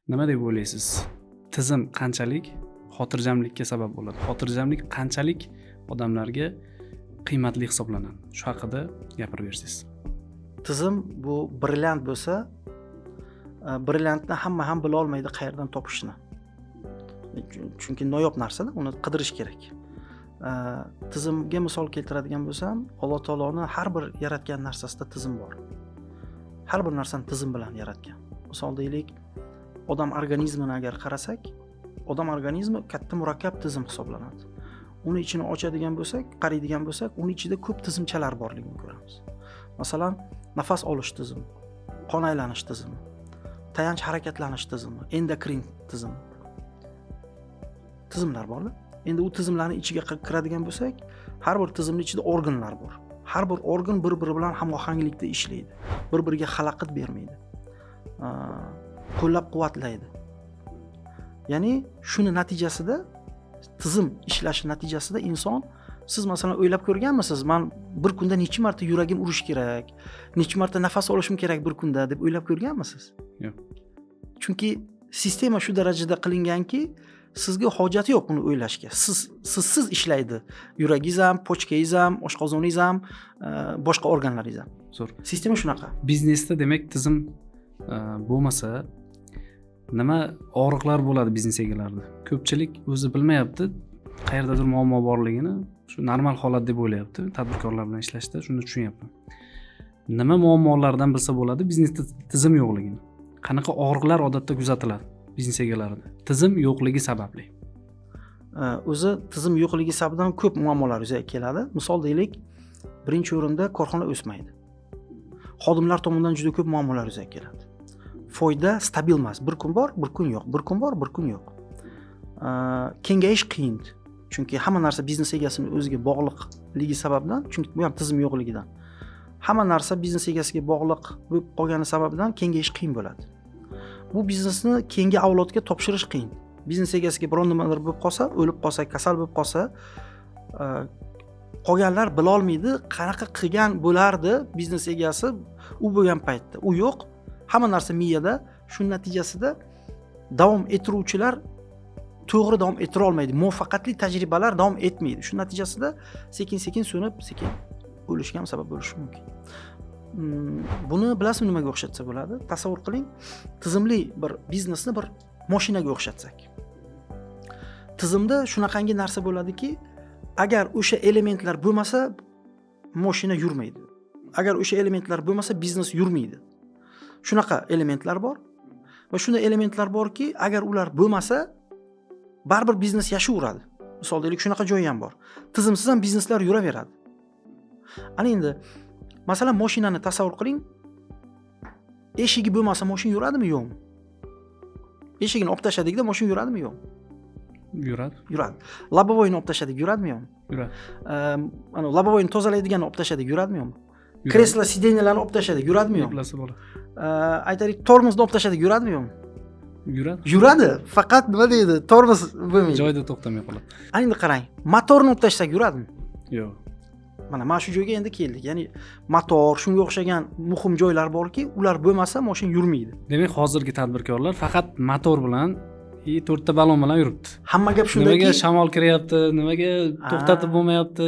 Nima deb o'ylaysiz, tizim qanchalik xotirjamlikka sabab bo'ladi, xotirjamlik qanchalik odamlarga qiymatli hisoblanadi? Shu haqida gapirib bersangiz. Tizim bu brilliant bo'lsa, brilliantni hamma ham bila olmaydi qayerdan topishni, chunki noyob narsada, uni qidirish kerak. Tizimga misol keltiradigan bo'lsam, Alloh taoloni har bir yaratgan narsasida tizim bor, har bir narsani tizim bilan yaratgan. Misol deylik, odam organizmini agar qarasak, odam organizmi katta murakkab tizim hisoblanadi. Uni ichini ochadigan bo'lsak, qaraydigan bo'lsak, uni ichida ko'p tizimchalar borligini ko'ramiz. Masalan, nafas olish tizimi, qon aylanish tizimi, tayanch harakatlanish tizimi, endokrin tizimi, tizimlar borda. Endi u tizimlarni ichiga kiradigan bo'lsak, har bir tizimni ichida organlar bor. Har bir organ bir biri bilan hamohanglikda ishlaydi, bir biriga xalaqit bermaydi, qo'llab quvvatlaydi. Ya'ni shuni natijasida, tizim ishlashi natijasida inson, siz, masalan, o'ylab ko'rganmisiz, man bir kunda necha marta yuragim urishi kerak, necha marta nafas olishim kerak bir kunda deb o'ylab ko'rganmisiz? Yo'q. Chunki sistema shu darajada qilinganki, sizga hojat yo'q uni o'ylashga. Sizsiz ishlaydi yuragingiz ham, почка ngiz ham, oshqozoningiz ham, boshqa organlaringiz ham. Zo'r. Sistema shunaqa. Biznesda, demak, tizim bo'lmasa, nima og'riqlar bo'ladi biznes egalarida? Ko'pchilik o'zi bilmayapti qayerdadir muammo borligini, shu normal holat deb o'ylayapti. Tadbirkorlar bilan ishlashda shuni tushunyapman. Nima muammolardan bilsa bo'ladi biznesda tizim yo'qligini? Qanaqa og'riqlar odatda kuzatiladi biznes egalarida tizim yo'qligi sababli? O'zi tizim yo'qligi sababidan ko'p muammolar yuzaga keladi. Misol deylik, birinchi o'rinda korxona o'smaydi, xodimlar tomonidan juda ko'p muammolar yuzaga keladi, foyda stabil emas, bir kun bor, bir kun yo'q, bir kun bor, bir kun yo'q. Kengayish qiyin, chunki hamma narsa biznes egasini o'ziga bog'liqligi sababidan, chunki bu ham tizim yo'qligidan, hamma narsa biznes egasiga bog'liq bo'lib qolgani sababidan kengayish qiyin bo'ladi. Bu biznesni keyingi avlodga topshirish qiyin. Biznes egasiga biron nimadir bo'lib qolsa, o'lib qolsa, kasal bo'lib qolsa, qolganlar bilolmaydi qanaqa qilgan bo'lardi biznes egasi u bo'lgan paytda. U yo'q, hamma narsa miyada. Shuning natijasida davom ettiruvchilar to'g'ri davom ettira olmaydi, muvaffaqiyatli tajribalar davom etmaydi. Shu natijasida sekin sekin so'nib, sekin o'lishga ham sabab bo'lishi mumkin. Buni bilasizmi nimaga o'xshatsa bo'ladi? Tasavvur qiling, tizimli bir biznesni bir moshinaga o'xshatsak. Tizimda shunaqangi narsa bo'ladiki, agar o'sha elementlar bo'lmasa, moshina yurmaydi, agar o'sha elementlar bo'lmasa, biznes yurmaydi. Shunaqa elementlar bor va shunday elementlar borki, agar ular bo'lmasa, baribir biznes yashayveradi. Misol deylik, shunaqa joyi ham bor, tizimsiz ham bizneslar yuraveradi. Ana endi, masalan, moshinani tasavvur qiling. Eshigi bo'lmasa, moshina yuradimi, yo'qmi? Eshigini olib tashladikda, moshina yuradimi, yo'qmi? Yuradi. Yuradi. Лобовой ni olib tashladik, yuradimi, yo'qmi? Yuradi. Ana лобовой ni tozalaydiganini olib tashladik, yuradimi, yo'qmi? Yuradi. Kreslo, сиденья larni olib tashladik, yuradimi, yo'qmi? Eplasa bo'ladi. Aytaylik, tormozni olib tashladik, yuradimi, yo'qmi? Yuradi. Yuradi, faqat nima deydi, tormoz bo'lmaydi. Joyida to'xtamay qoladi. Ana endi qarang, motorni olib tashlasak, yuradimi? Yo'q. Mana shu joyga endi keldik. Ya'ni motor, shunga o'xshagan muhim joylar borki, ular bo'lmasa, moshina yurmaydi. Demak, hozirgi tadbirkorlar faqat motor bilan и to'rtta balon bilan yuribdi. Hamma gap shundaki, Nimaga shamol kiryapti, nimaga to'xtatib bo'lmayapti,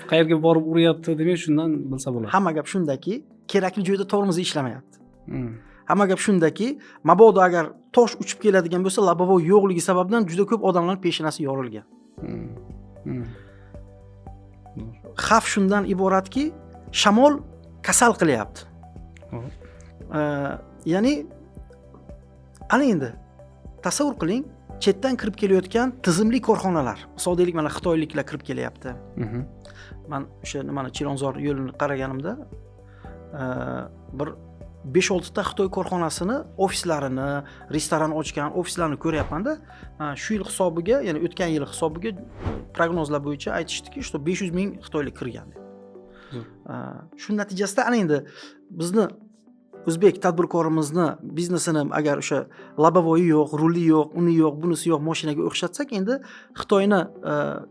qayerga borib uryapti, demak, shundan bilsa bo'ladi. Hamma gap shundaki, kerakli joyda tormozi ishlamayapti. Hamma gap shundaki, mabodo agar tosh uchib keladigan bo'lsa, лобовой yo'qligi sababidan juda ko'p odamlar peshonasi yorilgan. Xavf shundan iboratki, shamol kasal qilyapti. Ya'ni ana endi tasavvur qiling, chetdan kirib kelayotgan tizimli korxonalar, misol deylik, mana xitoyliklar kirib kelyapti. Man o'sha nimani, Chilonzor yo'lini qaraganimda, bir 5-6 ta xitoy korxonasini ofislarini, restoran ochgan ofislarni ko'ryapmanda. Shu yil hisobiga, ya'ni o'tgan yil hisobiga prognozlar bo'yicha aytishdiki, что 500 ming xitoylik kirgan deb. Shu natijasida ana endi bizni o'zbek tadbirkorimizni biznesini agar o'sha лобовой i yo'q, ruli yo'q, uni yo'q, bunisi yo'q moshinaga o'xshatsak, endi Xitoyni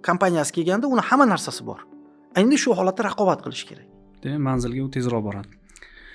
kompaniyasi kelganda, uni hamma narsasi bor. Endi shu holatda raqobat qilish kerak. Demak, manzilga u tezroq boradi.